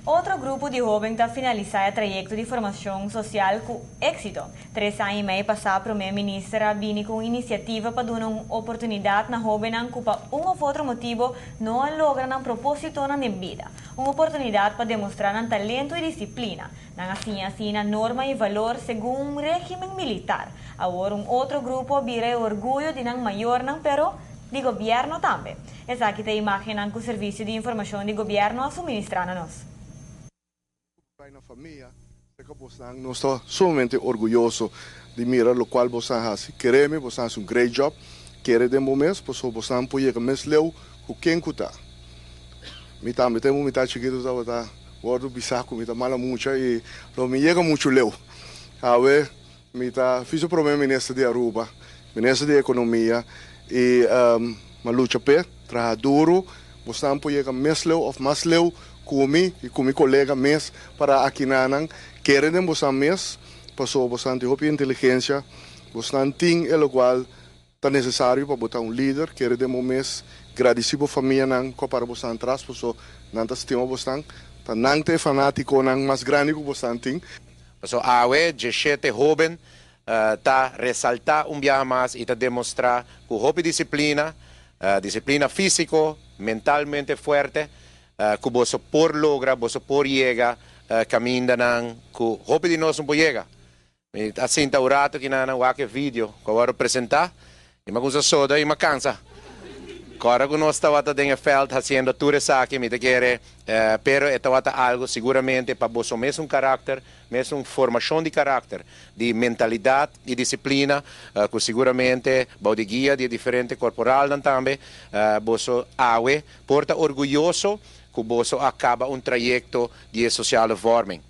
Otro grupo di hoben ta finalisa e trayecto di formacion social cu exito. 3 aña y mey pasa, Prome Minister a bini cu un iniciativa pa duna un oportunidad na hobennan cu pa un of otro motibo no a logra nan proposito na bida. Un oportunidad pa demostra nan talento y disciplina. Nan a siña asina norma y valor segun un regimen militar. Awor un otro grupo a bira orguyo di nan mayornan, pero di gobierno tambe. Esaki ta imagen cu Servicio di Informacion di Gobierno a suministra na nos. Na famia, nos ta sumamente orguyoso di mira loke boso a haci. Kere mi, boso a haci un great job. Kere den bo mes, paso boso por yega mes leu cu ken cu ta. Mi tambe tempo mi ta chikito tabata wordo bisa cu mi ta mala mucha y lo mi yega mucho leu. Awe mi ta vice prome minister di Aruba, minister di Economia y m'a lucha p'e, traha duro, boso por yega mes leu of mas leu cu mi y cu mi colega mes pa aki nan. Kere den boso mes, paso boso tin hopi inteligencia, boso tin e loke ta necesario pa bo ta un lider. Kere den bo mes, gradici bo famianan cu para boso atras, paso nan ta stima boso, ta nan ta fanaticonan mas grandi cu boso tin. So awe, 17 hoben ta resalta un biaha mas y ta demostra cu hopi disciplina, disciplina fisico, mentalmente fuerte, cu bo por logra, bo por yega camindanan cu hopi di nos no por yega. Asina ta un rato cu nan wak e video cu awor presenta y m'a cuminsa soda y m'a cansa. Awor cu nos tabata den veld haciendo tur esaki, mi ta kere, pero tabata algo seguramente pa bo mes caracter, mes formacion di caracter, di mentalidad y disciplina, cu seguramente bou di guia di diferente corporalnan tambe, boso awe por ta orguyoso cu boso a caba un trayecto di sociale vorming.